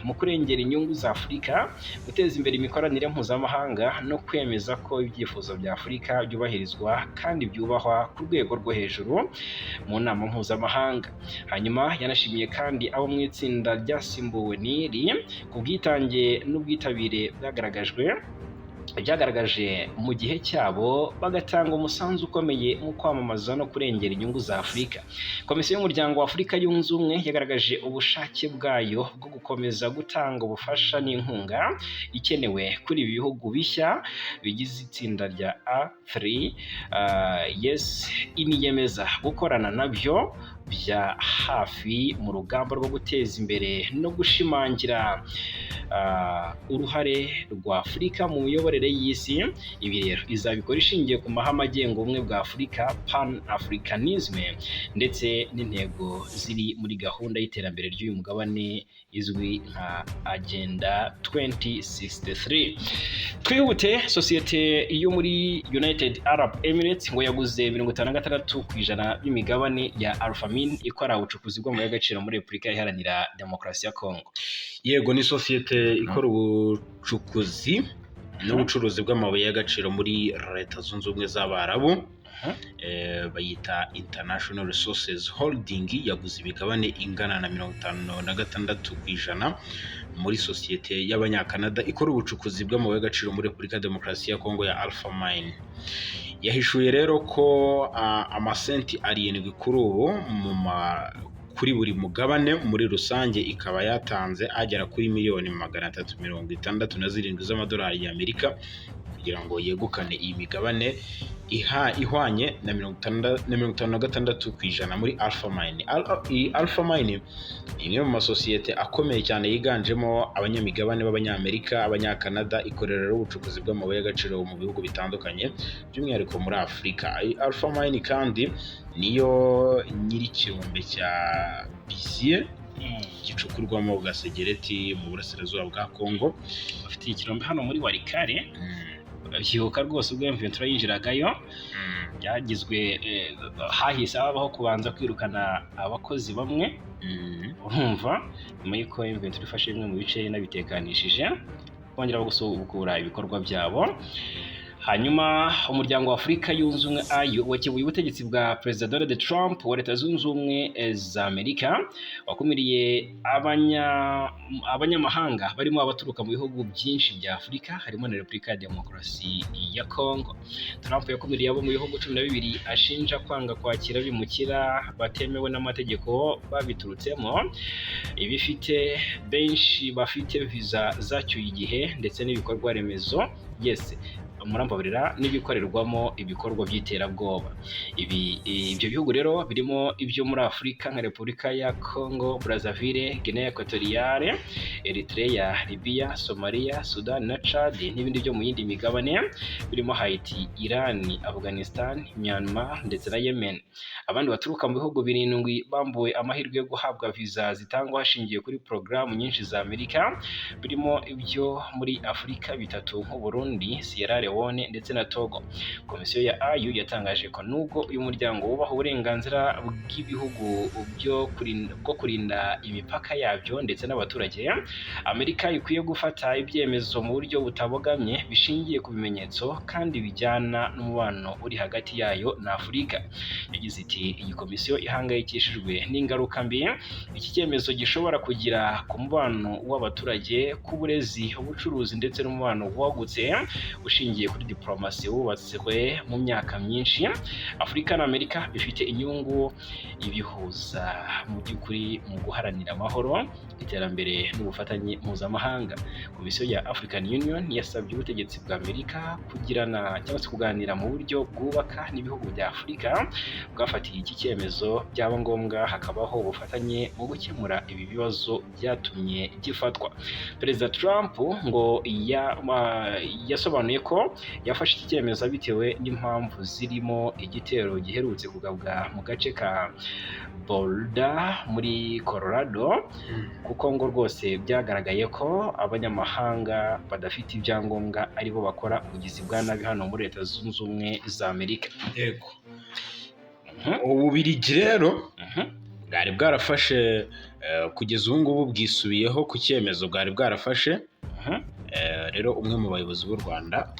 mu kurengera inyungu za Afurika, guteza imbere imikoranire mpuzamahanga no kwemeza ko ibyifuzo bya Afurika byubahirizwa kandi byubahwa ku rwego rwo hejuru mu nama mpuzamahanga. Hanyuma yanashimiye kandi abo mu itsinda ryasimbuwe n'iri ku bwitange n'ubwitabire byagaragaje mu gihe cyabo, bagatanga umusanzu ukomeye mu kwamamaza no kurengera inyungu za Afurika. Komisiyo y'Umuryango wa Afurika Yunze Ubumwe yagaragaje ubushake bwayo bwo gukomeza gutanga ubufasha n'inkunga ikenewe kuri ibi bihugu bishya bigize itsinda rya A3, yes, iniyemeza gukorana nabyo bya hafi mu rugamba rwo guteza imbere no gushimangira uruhare rwa Afurika mu miyoborere y'isi. Ibi rero izabikora ishingiye ku mahame agenga ubumwe bwa Afurika, Pan Africanism, ndetse n'intego ziri muri gahunda y'iterambere ry'uyu mugabane izwi nka Agenda 2063. Twihute, sosiyete yo muri United Arab Emirates ngo yaguze 56% by'imigabane ya Alphamin ikora ubucukuzi bw'amabuye y'agaciro muri Repubulika Iharanira Demokarasi ya Kongo. Yego, ni sosiyete ikora ubucukuzi n'ubucuruzi bw'amabuye y'agaciro muri Leta Zunze Ubumwe z'Abarabu. Bayita International Resources Holding, yaguze imigabane ingana na 56% muri sosiyete y'Abanyakanada ikora ubucukuzi bw'amabuye y'agaciro muri Repubulika ya Demokarasi ya Kongo ya Alpha Mine. Yahishuye rero ko amasenti 7 kuri ubu kuri buri mugabane muri rusange, ikaba yatanze agera kuri miliyoni 367 z'amadolari y'Amerika kugira ngo yegukane iyi migabane ihwanye na 56% muri Alpha Mine. Iyi Alpha Mine ni imwe mu masosiyete akomeye cyane yiganjemo abanyamigabane b'Abanyamerika, Abanyakanada, ikorera rero ubucukuzi bw'amabuye y'agaciro mu bihugu bitandukanye, by'umwihariko muri Afurika. Iyi Alpha Mine kandi niyo nyir'ikirombe cya Bisie gicukurwamo gasegereti mu burasirazuba bwa Congo. Bafite ikirombe hano muri Walikale, urabyibuka rwose ubwo M23 yinjiragayo, byagizwe hahise habaho kubanza kwirukana abakozi bamwe. Urumva nyuma y'uko M23 ifashe bimwe mu bice inabitekanishije, bongera gusubukura ibikorwa byabo. Hanyuma Umuryango wa Afurika Yunze Ubumwe, AU, wakebuye ubutegetsi bwa Perezida Donald Trump wa Leta Zunze Ubumwe za Amerika wakumiriye abanyamahanga barimo abaturuka mu bihugu byinshi bya Afurika, harimo na Repubulika ya Demokarasi ya Congo. Trump yakumiriye abo mu bihugu 12 ashinja kwanga kwakira abimukira batemewe n'amategeko babiturutsemo, ibifite benshi bafite viza zacyuye igihe ndetse n'ibikorwa remezo, yes, murambabarira, n'ibikorerwamo ibikorwa by'iterabwoba. Ibi ibyo bihugu rero birimo ibyo muri Afurika nka Repubulika ya Congo Brazzaville, Guinea Equatoriale, Eritrea, Libya, Somalia, Sudan na Chad, n'ibindi byo mu yindi migabane birimo Haiti, Iran, Afghanistan, Myanmar ndetse na Yemen. Abandi baturuka mu bihugu birindwi bambuwe amahirwe yo guhabwa viza zitangwa hashingiwe kuri porogaramu nyinshi za Amerika, birimo ibyo muri Afurika bitatu nk'u Burundi, Sierra Leone ndetse na Togo. Komisiyo ya AU yatangaje ko nubwo uyu muryango wubaha uburenganzira bw'ibihugu bwo kurinda imipaka yabyo ndetse n'abaturage, Amerika ikwiye gufata ibyemezo mu buryo butabogamye, bishingiye ku bimenyetso kandi bijyana n'umubano uri hagati yayo na Afurika. Yagize iti: "Iyi komisiyo ihangayikishijwe n'ingaruka mbi iki cyemezo gishobora kugira ku mubano w'abaturage, ku burezi, ubucuruzi ndetse n'umubano wagutse ushingiye kuri diplomasi wubatswe mu myaka myinshi. Afurika na Amerika bifite inyungu ibihuza mu by'ukuri mu guharanira amahoro, iterambere n'ubufatanye mpuzamahanga." Komisiyo ya African Union yasabye ubutegetsi bwa Amerika kugirana cyangwa se kuganira mu buryo bwubaka n'ibihugu bya Afurika bwafatiye iki cyemezo, byaba ngombwa hakabaho ubufatanye mu gukemura ibi bibazo byatumye gifatwa. Perezida Trump ngo yasobanuye ko yafashe iki cyemezo bitewe n'impamvu zirimo igitero giherutse kugabwa mu gace ka Boulder muri Colorado, kuko ngo rwose byagaragaye ko abanyamahanga badafite ibyangombwa aribo bakora ubugizi bwa nabi hano muri Leta Zunze Ubumwe za Amerika. Yego, Ububirigi rero bwari bwarafashe, kugeza ubu ngubu bwisubiyeho ku cyemezo bwari bwarafashe. Rero umwe mu bayobozi b'u Rwanda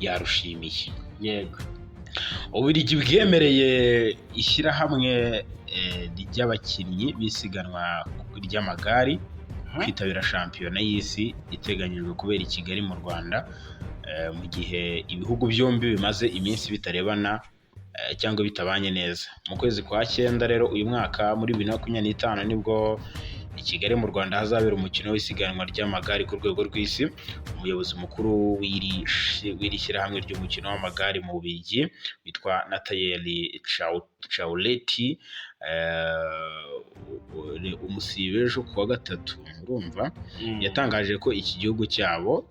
yarushimiye. Ububirigi bwemereye ishyirahamwe ry'abakinnyi b'isiganwa ry'amagare kwitabira shampiyona y'isi iteganyijwe kubera i Kigali mu Rwanda, mu gihe ibihugu byombi bimaze iminsi bitarebana cyangwa bitabanye neza. Mu kwezi kwa cyenda rero uyu mwaka muri 2025 nibwo i Kigali mu Rwanda hazabera umukino w'isiganwa ry'amagare ku rwego rw'isi. Umuyobozi mukuru w'iri shyirahamwe ry'umukino w'amagare mu Bubiligi witwa Nathalie Chauleti, umusibe ejo kuwa gatatu, urumva, yatangaje ko iki gihugu cyabo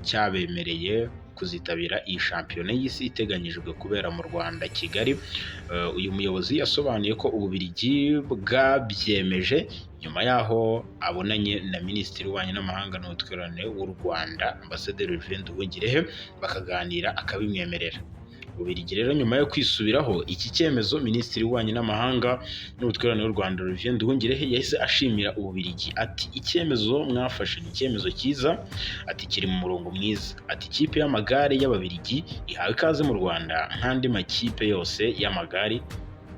cyabemereye kuzitabira iyi shampiyona y'isi iteganyijwe kubera mu Rwanda, Kigali. Uyu muyobozi yasobanuye ko Ububiligi bwabyemeje nyuma y'aho abonanye na Minisitiri w'Ububanyi n'Amahanga n'Ubutwererane w'u Rwanda, Ambasaderi Olivier Nduhungirehe, bakaganira akabimwemerera. Ububiligi rero nyuma yo kwisubiraho iki cyemezo, Minisitiri w'Ububanyi n'Amahanga n'Ubutwererane w'u Rwanda, Olivier Nduhungirehe, yahise ashimira Ububiligi, ati: "Icyemezo mwafashe ni icyemezo cyiza," ati: "Kiri mu murongo mwiza," ati: "Ikipe y'amagare y'Ababiligi ihawe ikaze mu Rwanda nk'andi makipe yose y'amagare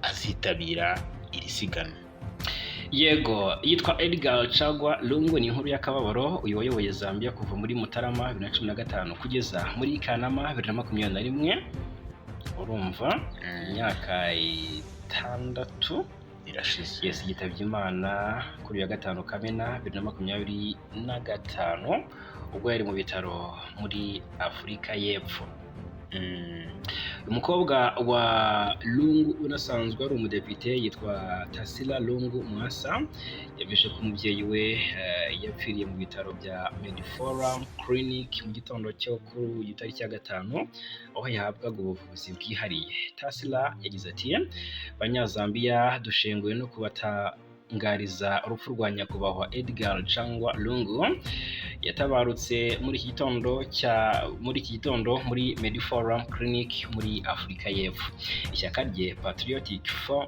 azitabira iri siganwa." Yego, yitwa Edgar Chagwa Lungu. Ni inkuru y'akababaro. Uyu wayoboye Zambia kuva muri Mutarama 2015 kugeza muri Kanama 2021, urumva imyaka 6 irashize. Yes, yitabye Imana kuri uyu wa gatanu Kamena 2025 ubwo yari mu bitaro muri Afurika y'Epfo. Umukobwa wa Lungu unasanzwe ari umudepite yitwa Tasila Lungu Mwasa yemeje ko umubyeyi we yapfiriye mu bitaro bya Mediforum Clinic mu gitondo cyo kuri uyu tariki ya gatanu, aho yahabwaga ubuvuzi bwihariye. Tasila yagize ati: "Banyazambiya, dushenguwe no kubatangariza urupfu rwa nyakubahwa Edgar Chagwa Lungu. Yatabarutse muri iki gitondo muri Mediforum Clinic muri Afurika y'Epfo." Ishyaka rye Patriotic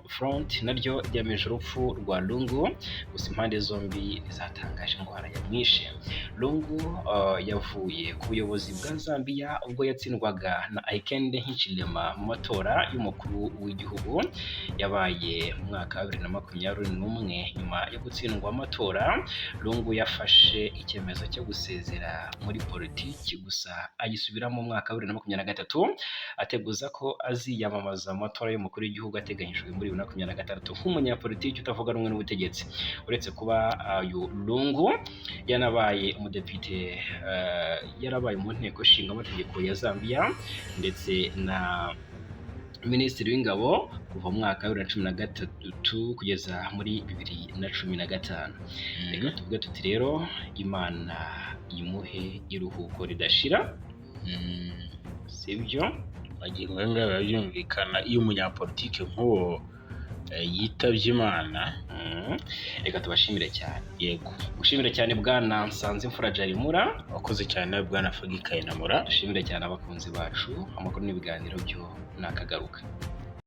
Front naryo ryemeje urupfu rwa Lungu, gusa impande zombi ntizatangaje indwara yamwishe. Lungu yavuye ku buyobozi bwa Zambia ubwo yatsindwaga na Hakainde Hichilema mu matora y'umukuru w'igihugu yabaye mu mwaka wa 2021. n'umwe nyuma yo gutsindwa amatora, Lungu yafashe icyemezo cyo gusezera muri politiki, gusa agisubiramo mu mwaka wa 2023, ateguza ko aziyamamaza mu matora y'umukuru w'igihugu ateganyijwe muri 2026 nk'umunyapolitiki utavuga rumwe n'ubutegetsi. Uretse kuba uyu Lungu yanabaye umudepite, yarabaye mu nteko ishinga amategeko ya Zambia ndetse na minisitiri w'ingabo kuva mu mwaka wa 2013 kugeza muri 2015. Reka tuvuge tuti rero Imana imuhe iruhuko ridashira, sibyo? Wagira ngo biba byumvikana iyo umunyapolitike nk'uwo yitabye Imana. Reka tubashimire cyane. Yego. Gushimire cyane Bwana Nsanzimfura Jarimura. Wakoze cyane, Bwana Fagi Kayinamura. Dushimire cyane abakunzi bacu. Amakuru n'ibiganiro byo nakagaruka.